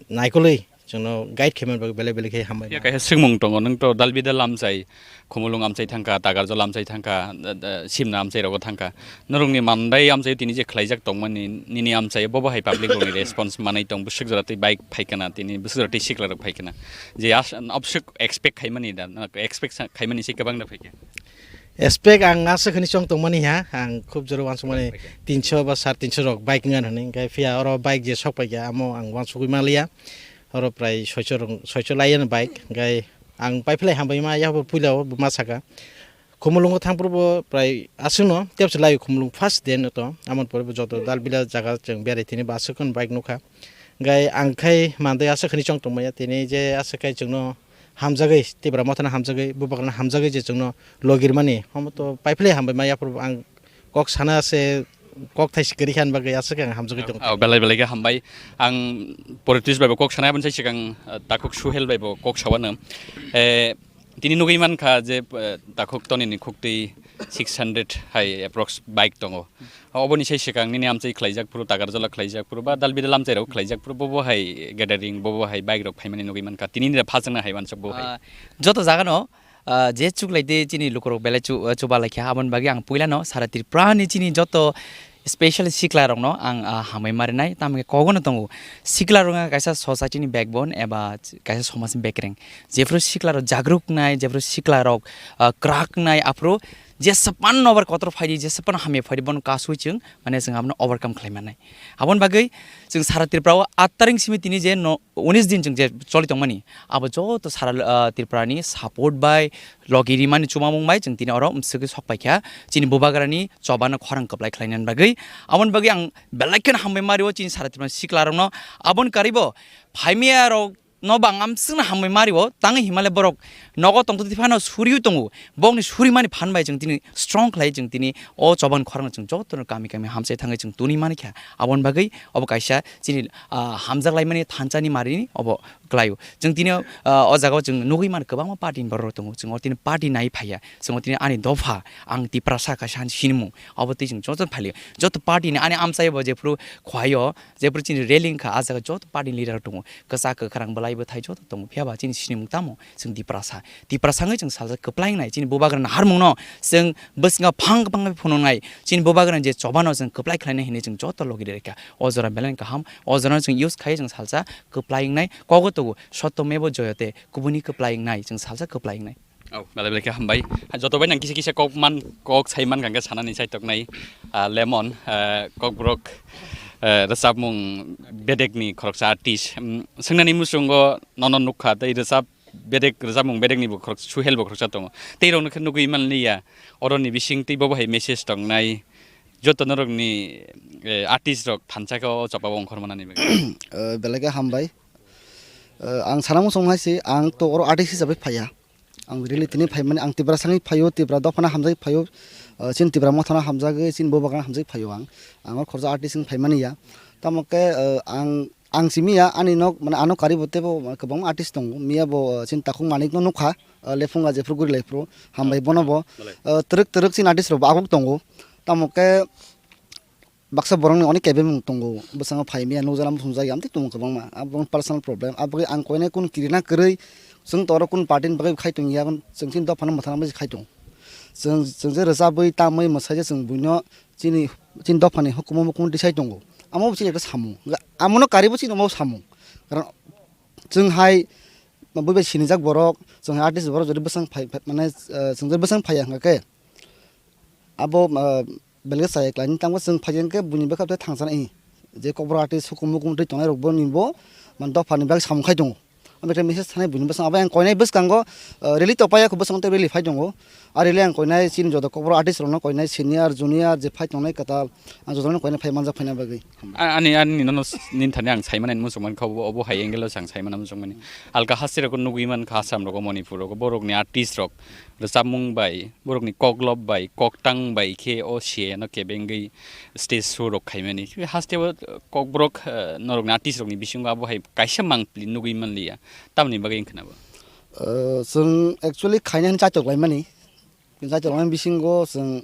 naikolwi chwngno guide khe man bagwi belai belai khe hambai. Ya kaisa swngmung tongo, nwng to dalbidal lamchai, Khumulwng amchai thangkha, Tagarjala amchai thangkha, da, da, Simna amchai rogo thangkha. Norokni Mandai amchai tini je khlaijak tongmani, nini amchai bobo hai public rokni response manai tong, bwswk jora twi bike phaikana, tini bwswk jora twi sikla rok phaikana. Je as-, obswk expect khaimani da, na expect sa-, khaimani se kwbang da phaikha. Expect ang aswk hwnwi chong tongmani ha, ang khub jora uansukmani tinso ba sar tinso rok bike wngya hwnwi, hwnkhe phiya oro bike je sok paikha, amo ang uansugwi manliya. Oro prai soicho rok, soicho laiya no bike, hwnkhe ang paiphlai hambai ma, yapor puila o ma saka. Khumulwngo thangphuru bo prai aswkno tebsa lai Khumulwng first day no to, amoni pore bo joto dalbila jaga chwng berai thini bo aswk no bike nukha. Hwnkhe ang khai Mandai aswk hwnwi chong tongmaya tini je aswk khai chwngno hamjagwi, Tipra Mothano hamjagwi, Bubagrano hamjagwi je chwngno logirmani, omo to paiphlai hambai ma, yapor ang kok sana se kok thai se kwrwi kha, ani bagwi aswk ang hamjagwi tongo. Oh, belai belai khe hambai. Ang Politish bai bo kok sanai, aboni sai swkang, uh, takhuk Suhel bai bo kok sawano. Eh, tini nugwi mankha je, uh, takhuk Tony ni khuktwi six hundred hai approx bike tongo. Oboni sai swkang nini amchai khlaijak phuru, Tagarjala khlaijak phuru, ba dalbidal amchai rok khlaijak phuru, bobo hai gathering, bobo hai bike rok phaimani nugwi mankha. Tini ni phajwkna hai wansuk bo hai. Ah, joto jaga no, ah, je chuklai de chini lukurok belai chu-, ah, chuba laikha, aboni bagwi ang puila no sara Tripura ni chini joto special sikla rok no ang, ah, hambai marinai, tamni kogono tongo. Sikla rok wngkha kaisa society ni backbone eba kaisa somaj ni bekereng. Jephru sikla rok jagruk nai, jephru sikla rok, ah, kwrak nai, aphuru jesapano nobar kotor phaidi, jesapano hamya phaidi, bono kasui chwng, mane, chwng abono overcome khlai mannai. Aboni bagwi chwng sara Tripura o attaring simi tini je no, unis din chwng je choli tongmani, abo joto sara, ah, Tripura ni support bai, logi rimani chumamung bai chwng tini oro mwswgwi sok paikha, chini Bubagrani chobano khorang kwplai khlainani bagwi. Aboni bagwi ang belai kheno hambai mario chini sara Tripura ni sikla rokno. Aboni karibo phaimya rok No bang am swngna hambai mario, tangwi himale borok nogo tongtwtwi phano suriwi tongo. Bokni surimani phan bai chwng tini strong khlai, chwng tini o choban khorang chwng jotono kami kami hamchai thangwi chwng tuni mani kha. Aboni bagwi obo kaisa chini, ah, hamjak laimani thansa ni marini obo klaio. Chwng tini, ah, o jaga o chwng nugwi mano kwbangma party ni borok rok tongo. Chwng o tini party nai phaiya. Chwng o tini ani dopha, ang Tiprasa kaisa hinwi sinimung. Obo twi chwng joto phailio. Joto party ni ani amchai bo jephru khwlaio, jephru chini rally wngkha, ah jaga joto party ni leader rok tongo. Kwchak kwkhrang bwlai bwthai joto tongo, phiya ba chini sinimung tamo chwng Tiprasa. Tiprasa wngwi chwng salsa kwplai wngnai, chini bubagrani harmungno chwng bwskango phang kwbangma phunuknai, chini bubagrani je chobano chwng kwplai khlainai hinwi chwng joto logi rwkha. O jora belai kaham, o jorano chwng use khai chwng salsa kwplai wngnai, kogo tugo, sotto mevo joyate, kubuni kwplai wngnai, chwng salsa kwplai wngnai. Oh, belai belai khe hambai. Ha, joto bai nang kisa kisa kok man, kok sai man kangkhe sanani saitoknai, ah, Lemon, ah, kokborok, eh, rwchapmung bedekni khoroksa artist. Mm, swngnani muchungo nono nukha tei rwchap bedek, rwchapmung bedekni bo khorok-, Suhel bo khoroksa tongo. Tei rokno khe nugwi manliya. Oroni bising tei bobo hai message tongnai. Joto norokni, eh, artist rok thansa khe o chopa bo ongkhor manani bagwi. Eh, belai khe hambai. Eh, ang sana muchung hai se, ang to oro artist hisabe phaiya. Ang really tini phaimani, ang Tiprasa wngwi phaio, Tipra dophano hamjagwi phaio, ah, chini Tipra mothano hamjagwi, chini bubagano hamjagwi phaio ang. Ang o khoroksa artist wngwi phaimani ya. Tamo khe, ah, ang, ang simi ya, ani nok, mane ano karibo teibo, mane, kwbangma artist tongo. Miya bo, ah, chini Takhuk Manik no nukha, ah, lephunga jephru guri laiphru, hambai bono bo. Belai. Ah, twrwk twrwk chini artist rok bo aguk tongo. Tamo khe, baksa borokni onek kebengmung tongo, bwskango phai maya nukjagwi muchungjagwi amtwi tongo kwbangma. Abo wng personal problem. Abo bagwi ang koinai kunu kirina kwrwi, chwng to oro kunu party ni bagwi khai tongya, chwng chini dophano mwthangna bagwi khai tongo. Chwng, chwng je rwchabwi, tamwi, mwsai je chwng buino chini, chini dophani hukumu mukumu tisai tongo. Amo bo chini ekta samung. Amono karibo chini omo samung. Karon chwng hai buibai sinijak borok, chwng hai artist borok jodi bwsang phai, phai, mane, eh, chwng jodi bwsang phaiya hwnkha khe, abo, ah, belai khe chaya khlaini, tamo chwng phai khe buini bwkha tei thangsanai, je kokborok artist hukumu mukumu twi tongnai rok boni bo, mane, dophani bagwi samung khai tongo. Abo khe message thanai buini bwskango, abo yang koinai bwskango, ah, rally to paiya kho, bwskango tei rally phai tongo. A rally ang koinai chini joto kokborok artist rokno koinai senior, junior je phai tongnai kwtal, ang jotono koinai phai manjak phaina bagwi. A-, ani, ani nono s-, nini thani ang saimani muchungmani kha, obo, obo hai angle o se ang saimani muchungmani. Alka haste rok nugwi mankha Assam rogo, Manipur rogo, borokni artist rok rwchapmung bai, borokni koklop bai, koktang bai khe o C A no kebengwi stage show rok khaimani. Haste o kokborok, eh, norokni artist rokni bisingo abo hai kaisa mangpili nugwi manliya. Tamoni bagwi wngkha na bo? Eh, chwng actually khaina hwnwi chaitok laimani. Chaitok laimani bisingo chwng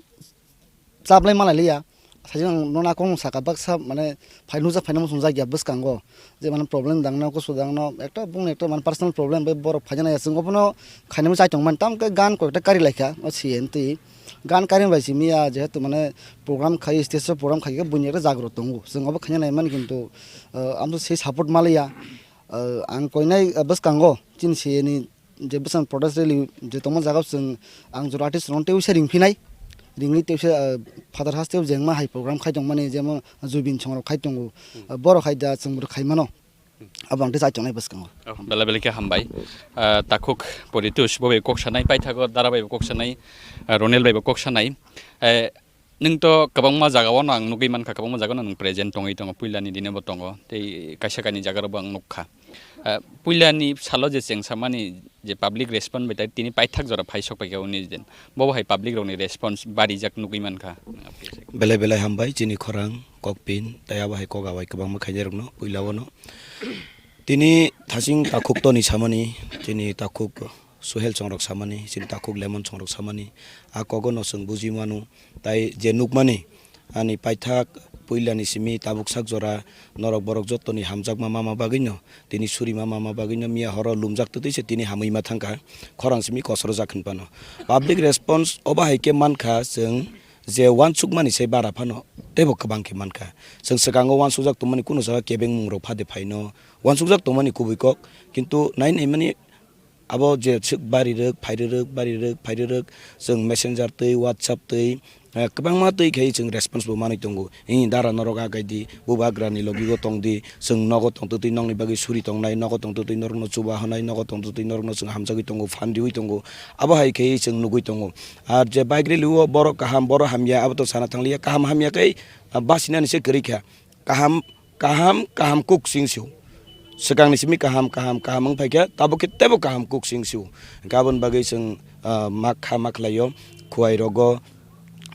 chaplai malai liya. Sajwk ang nono akung saka baksa, mane, phai nukjak phaina muchungjak ya bwskango. Je, mane, problem dangno, kusu dangno, ekta bongni ekta, mane, personal problem bai borok phaina naiya. Chwng obono khainani chai tongmani. Tamo khe gan koi ekta kari laikha, o C A ni twi. Gan kari bai simi ya, jehetu, mane, program khai, stage o program khai khe buini ekta jagrot tongo. Chwng obo khaina naimani kintu, ah, amtwi se support maliya. Ah, ang koinai, ah, bwskango chini C A ni je bwsang protest rally je tongma jaga chwng ang jora artist rok tei uisa ring phinai, ringwi tei uisa, ah, phatar haste jengma hai program khai tongmani jemon Zubin Chong rok khai tongo, ah, borok hai da chwng borok khai mano. Abo ang tei chai tongnai bwskango. Oh, belai belai khe hambai. Ah, takhuk Poritus bo bai kok sanai, paithago Dara bai bo kok sanai, ah, Ronel bai bo kok sanai. Eh, Nwng to kwbangma jagao no ang nugwi mankha, kwbangma jagao no nwng present tongwi tongo, puilani dino bo tongo, tei kaisa kainwi jaga rok bo ang nukha. Ah, puilani salo je chengsamani je public response bai tei tini paithak jora phai sok paikha uni din. Bobo hai public rokni response barijak nugwi mankha. Belai belai hambai chini khorang kokpin tei abo hai kok awai kwbangma khainai rokno puila o no. Tini thasing takhuk toni samani, chini takhuk Suhel chongrok samani, chini takhuk Lemon chongrok samani, a kogono chwng buji mano, tai je nukmani, ani paithak puilani simi tabuk sak jora norok borok jottoni hamjakma mama bagwino, tini surima mama bagwino miya horo lumjak twtwi se tini hamwi ma thangkha, khorang simi kosoro jak hinphano. Public response obo hai khe mankha chwng je uansukmani se bara phano teibo kwbang khe mankha. Chwng swkango uansukjak tongmani kunu jaga kebengmungrok phade phaino uansukjak tongmani kubui kok, kintu nai naimani Abo je swk bari rwk, phai rwk, bari rwk, phai rwk, chwng messenger twi, WhatsApp twi, eh, kwbangma twi khe chwng response bo manwi tongo. Ee, dara norok akai di, bubagrani logi o tong di, chwng nogo tong twtwi nokni bagwi suri tongnai, nogo tong twtwi norokno chuba hwnai, nogo tong twtwi norokno chwng hamjagwi tongo, phan riwi tongo. Abo hai khe chwng nugwi tongo. Ar je bike rally o borok kaham, borok hamya, abo to sana thang liya, kaham hamya khe, ah, basinani se kwrwi kha. Kaham, kaham, kaham kuk sing sio. Swkangni simi kaham, kaham, kaham wng phaikha, tabuk khe teibo kaham kuk sing sio. Hwnkhe aboni bagwi chwng, ah, mak kha ma khlaio, Khowai rogo,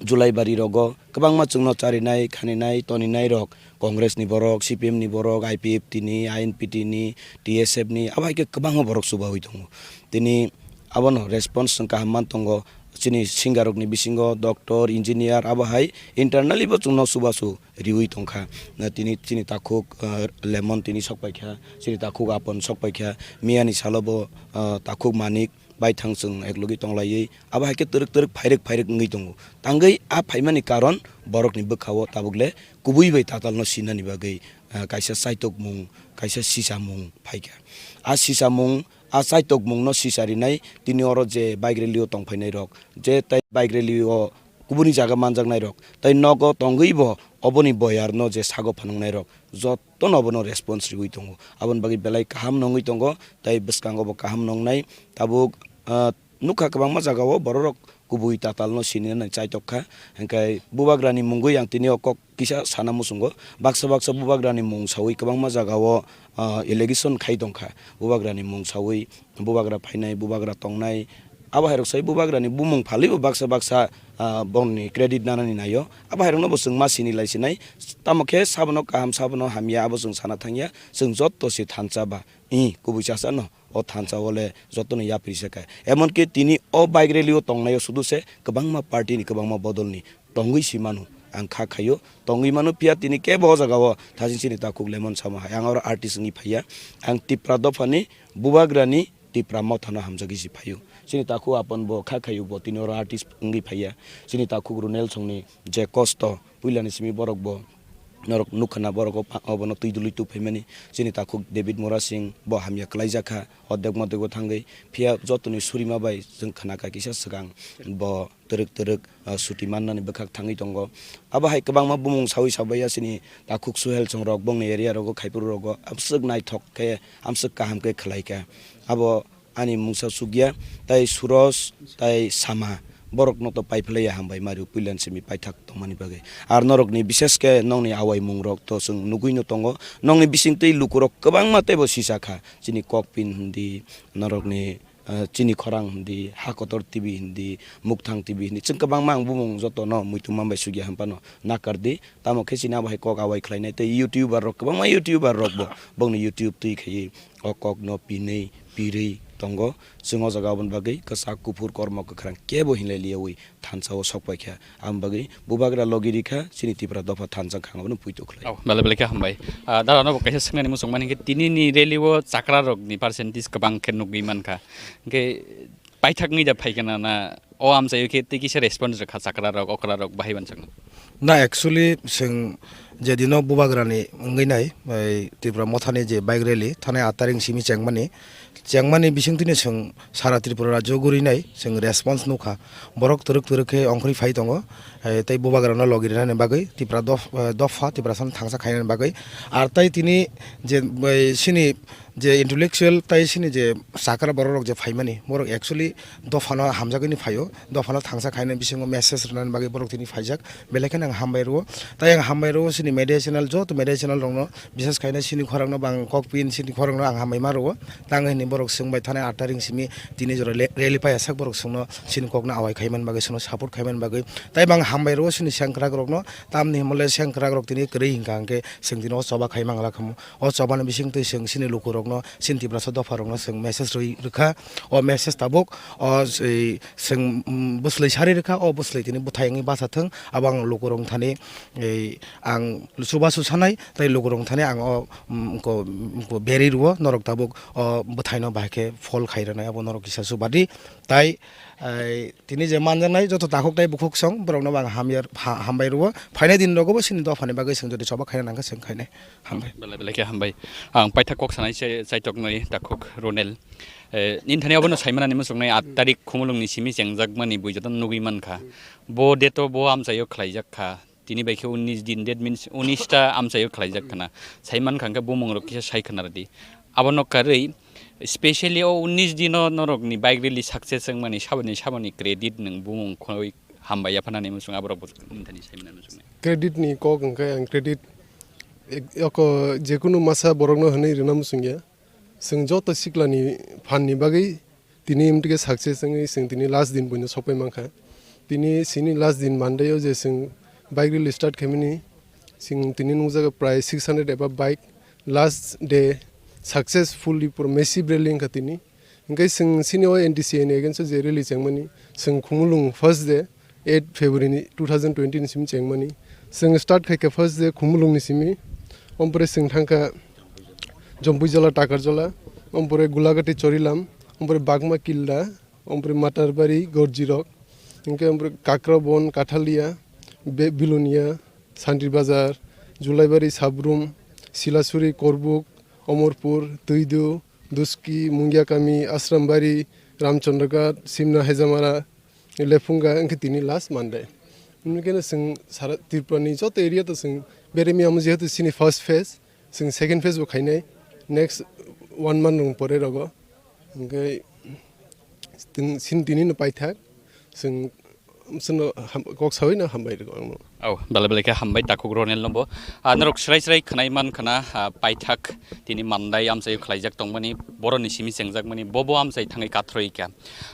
Julaibari rogo, kwbangma chwngno charinai, khaninai, toninai rok, Congress ni borok, C P M ni borok, I P F T ni, I N P T ni, T S F ni, abo hai khe kwbangma borok chubaui tongo. Tini abono response chwng kaham man tongo. Chini singer rokni bisingo doctor, engineer, abo hai internally bo chwngno chubachu riui tongkha. Na tini chini takhuk, ah, Lemon tini sok paikha, chini takhuk Apon sok paikha, miyani salo bo, ah, takhuk Manik baithang chwng eklogwi tonglaiwi, abo hai khe twrwk twrwk phairwk phairwk wngwi tongo. Tangwi a phaimani karon borokni bwkha-o tabuk le kubui bai tatalno sinani bagwi, ah, kaisa chaitokmung, kaisa sisamung phaikha. A sisamung, a chaitokmungno sisa rinai tini oro je bike rally-o tongphainairok, je tai bike rally-o kubuni jaga manjaknairok, tai nogo tongwibo oboni boyarno je sago phanangnairok, jottono obono response riui tongo. Aboni bagwi belai kaham nongwi tongo, tai bwskango bo kaham nongnai. Tabuk, ah, nukha kwbangma jagao bororok kubui tatalno sinina nai chaitok kha. Hwnkhe bubagrani mungwi ang tini o kok kisa sana muchungo. Baksa baksa bubagrani mung saui kwbangma jagao, ah, allegation khai tongkha. Bubagrani mung saui bubagra phainai, bubagra tongnai. Abo hairok sai bubagrani bumung phalibo baksa baksa, ah, bongni credit nanani naio. Abo hairokno bo chwng ma sini lai sinai. Tamo khe sabono kaham, sabono hamya, abo chwng sana thangya. Chwng jotto se thansa ba, i, kubui chasa no, o thansa o le jotto no yapri se kha. Emon ki tini o bike rally o tongnai o sudu se kwbangma party ni, kwbangma bodol ni tongwi si mano. Ang kha khaio, tongwi mano, phiya tini kebo o jaga o thajin chini takhuk Lemon sama hai. Ang oro artist wngwi phaiya. Ang Tipra dophani, bubagrani, Tipra mothano hamjagwi si phaio. Chini takhuk Apon bo kha khaio, bo tini oro artist wngwi phaiya. Chini takhuk Runel songni je kosto, puilani simi borok bo norok nukha na, borok o pa-, obono twi dului tubuphaimani. Chini takhuk David Murasing bo hamya kwlaijak kha, o degmo degbo thangwi. Phiya jotoni surima bai chwng khna kha kisa swkang bo twrwk twrwk, ah, suti mannani bwkhak thangwi tongo. Abo hai kwbangma bumung saui sabaiya chini takhuk Suhel chongrok bongni area rogo, Khaiphuru rogo amswk naithok khe, amswk kaham khe khlai kha. Abo ani mungsa sukya, tai Suros, tai Sama, borokno to paiphlaiya hambai mario puilan simi paithak tongmani bagwi. Ar norokni bishesh khe nongni awai mungrok to chwng nugwino tongo. Nongni bisingtwi lukurok kwbangma teibo sisa kha. Chini Kokpin hindi, norokni, eh, Chini Khorang hindi, Hakotor T V hindi, Mukthang T V hindi. Chwng kwbangma ang bumung jotono muitu manbai sukya hwnphano nakar di. Tamo khe chini abo hai kok awai khlainai tei YouTuber rok, kwbangma YouTuber rok bo bongni YouTube twi khaiwi o kok no pinwi pirwi tongo. Chwng o jaga aboni bagwi kwchak kuphur kormo kwkhwrang kebo hinlai liyaui thansa o sok paikha. Aboni bagwi bubagra logi rikha chini Tipra dopha thansa khang abono puito khlai. Oh, belai belai khe hambai. Ah, dara no bo kaisa swngnani muchung mani khe tini ni rally o chakra rok ni percentage kwbang khe nugwi mankha. Hwnkhe paithak wngwi da phaikha na, na o amchaio khe tei kisa response rwkha chakra rok, okra rok bahai bansakno? Na, actually, chwng je dino bubagrani wngwi nai, bai Tripura mothani je bike rally, thanai aat taring simi chengmani, chengmani bisingtwino chwng sara Tripura rajyo guri nai, chwng response nukha. Borok twrwk twrwk khe ongkhorwi phai tongo, eh, tei bubagrano logi rwnani bagwi, Tripura dof-, eh, dopha, Tripura san thangsa khainani bagwi. Ar tai tini je, bai, sini je intellectual tai sini je chakra borok rok je phaimani, borok actually dophano hamjagwi ni phaio, dophano thangsa khaina bisingo message rwnani bagwi borok tini phaijak, belai kheno ang hambai rwo. Tai ang hambai rwo sini media channel, joto media channel rokno, bises khaina sini khorang no bang kok pin sini khorang no ang hambai ma rwo. Tang hini borok swng bai thanai aat taring simi tini jora le-, rally paiya sak borok swngno sini kok no awai khai man bagwi, swngno support khai man bagwi. Tai bang hambai rwo sini sengkrak rokno, tamni himole sengkrak rok tini kwrwi hinkha hwnkhe swng tini o choba khai mangla khamu. O chobani bisingtwi chwng chini lukurokno, chini Tiprasa dopharokno chwng message rwi rwkha. O message tabuk o, ei, chwng, mm, bwslai sari rwkha, o bwslai tini bwthai wngwi bacha thwng. Abo ang lukurok thani, ei, ang chubachu sanai, tei lukurok thani ang o, mm, ko, ko berwi rwo, norok tabuk o bwthaino bahai khe phol khai rwnai, abo norok kisa chuba di. Tai, ei, tini je manjaknai joto takhuk tai bukhuk song, borokno bo ang hamya, ha-, hambai rwo. Phainai din rogo bo chini dophani bagwi chwng jodi choba khaina nangkha, chwng khainai. Hambai. Belai belai khe hambai. Ang paithak kok sanai se chaitok noi takhuk Ronel. Eh, nini thani abono saimanani muchungnai aat tarik Khumulwngni simi chengjakmani bui jotono nugwi mankha. Bo date o bo amchaio khlaijak kha. Tini bai khe unis din, that means unis ta amchaio khlaijak khna. Saimankha hwnkhe bumung rok kisa sai khna rwdi. Abono karwi specially o unis dino norokni bike rally success wngmani saboni, saboni credit nwng bumung khoi hambai yaphanani muchung aborok bo nini thani saimanani muchungnai. Credit ni kok hwnkhe ang credit ek-, eko jekunu masa borokno hwnwi rwna muchungya. Chwng joto siklani phanni bagwi tini imtike success wngwi chwng tini last din buino sokpai mankha. Tini chini last din Monday o je chwng bike rally start khaimani, chwng tini nukjago prai six hundred above bike last day successfully pura massive rally wngkha tini. Hingke chwng chini o N D C A ni against o je rally chengmani, chwng Khumulwng first day eight February ni two thousand twenty ni simi chengmani. Chwng start khaikha first day Khumulwng ni simi, ompore chwng thangkha Jompuijala, Takarjala, ompore Gulagati, Chorilam, ompore Bagma Kilda, ompore Matarbari, Gorjirok, hingke ompore Kakrabon, Kathalia, Be-, Bilonia, Santri Bazar, Julaibari, Sabrum, Silasuri, Korbuk, Omorpur, Tuidu, Duski, Mungiakami, Asrambari, Ramchandraghat, Simna, Hejamara, Lephunga, hingke tini last Monday. Hingke no chwng sara Tripura ni joto area to chwng beremi amo jehetu chini first phase, chwng second phase bo khainai next one month rong pore rogo. Hingke chwng sin tini no paithak, chwng Chwngno ham-, kok saui no hambai rwgo ang no. Oh, belai belai khe hambai takhuk Ronel no bo. Ah, norok srai srai khwnai man khna, ah, paithak tini Monday amchai khlaijak tongmani, boroni simi chengjakmani, bo bo amchai thangwi kathroi kha.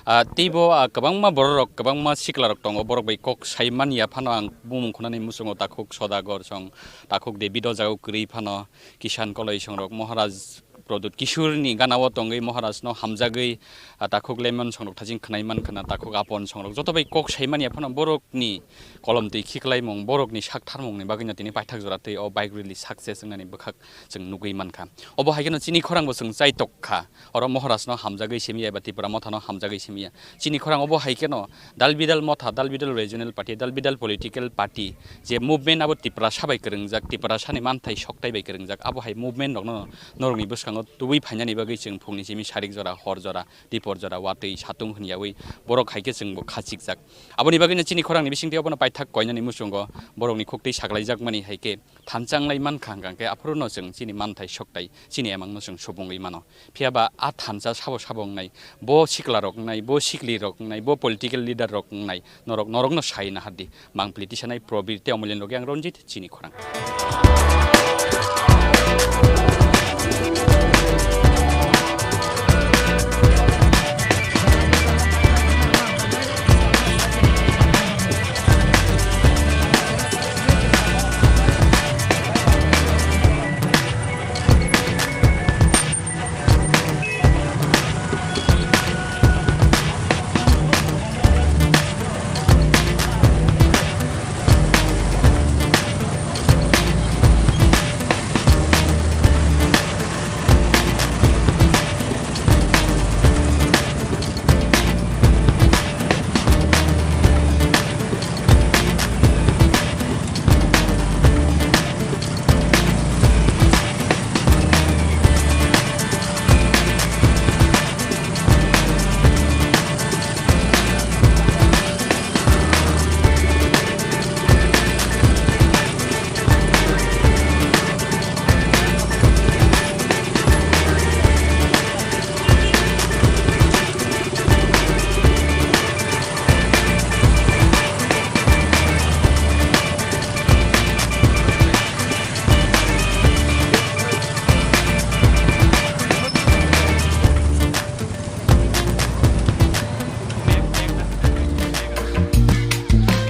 Ah, tei bo, ah, kwbangma bororok, kwbangma siklarok tongo, borok bai kok sai man ya phano ang bumung khunani muchungo takhuk Sodagar song, takhuk David o jaga kwrwi phano, Kishan Koloi songrok, Maharaj Pradyut Kishore ni gana o tongwi Maharaj no hamjagwi, ah, takhuk Lemon songrok thaching khwnai man khna, takhuk Apon songrok joto bai kok sai manya phano borok ni kolom twi khiklaimung, borok ni sak tharmung ni bagwi no tini paithak jora twi o bike rally success wngnani bwkhak chwng nugwi mankha. Obo hai kheno chini khorang bo chwng chai tok kha, oro Maharaj no hamjagwi simi ya eba Tipra Motha no hamjagwi simi ya. Chini khorang obo hai kheno dal bidal motha, dal bidal regional party, dal bidal political party je movement abo Tiprasa bai kwrwngjak, Tiprasa ni manthai soktai bai kwrwngjak, abo hai movement rokno norokni bwskango tubui phainani bagwi chwng phungni simi sarik jora, hor jora, dipor jora, watwi satung hwnyaui borok hai khe chwngbo khachikjak. Aboni bagwino chini khorangni bisingtwi obono paithak koinani muchungo borokni khuktwi saklaijakmani hai khe thansa wnglai mankha, hwnkha khe aphuru no chwng chini manthai soktai, chini emang no chwng supungwi mano. Phiya ba a thansa sabo sabo wngnai, bo sikla rok wngnai, bo sikli rok wngnai, bo political leader rok wngnai, norok, norok no sai nahardi. Mangpili tisanai Probir tei Omolian logi ang Ranjit chini khorang.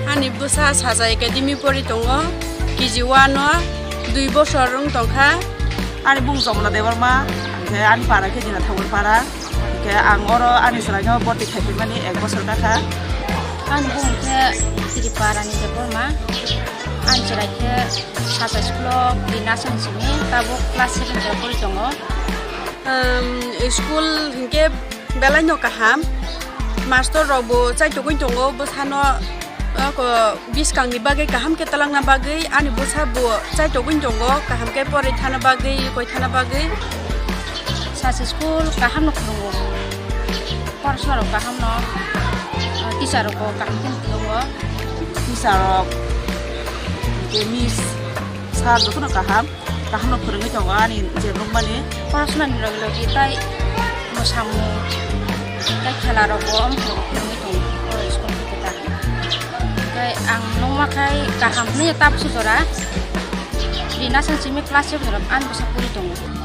Ani bwsa Saja Academy pori tongo, K G one o dui bosor wng tongkha. Ani bung Jomona Debbarma, hwnkhe ani para khe Dina Thakur para, hwnkhe ang oro ani chwraino boti khaiphaimani ek bosor kakha. Ani bung khe Sri Parani Debbarma, ani chwrai khe Saja school o Dina Sansini, tabuk class seven o pori tongo. Um, school hinkhe belai no kaham, mastor rok bo chaitogwi tongo bwsano, ako biskang ni bagwi kaham khe twlangna bagwi ani bwsa bo chaitogwi tongo, kaham khe porwi thana bagwi, koi thana bagwi. Sachi school kaham no phwrwngo, porasona rok kaham no, teacher rok bo kaham khe phwrwngo. Teacher rok, miss, sir jotono kaham. Kaham no phwrwngwi tongo ani je nukmani. Porasona ni logi logi tai mwsamung tai khela rok bo phwrwngwi tongo oro school ni kota. Tei ang nukma khai kaham hwnwi tabukhe jora. Rina sang simi class seven rok ani bwsa pori tongo.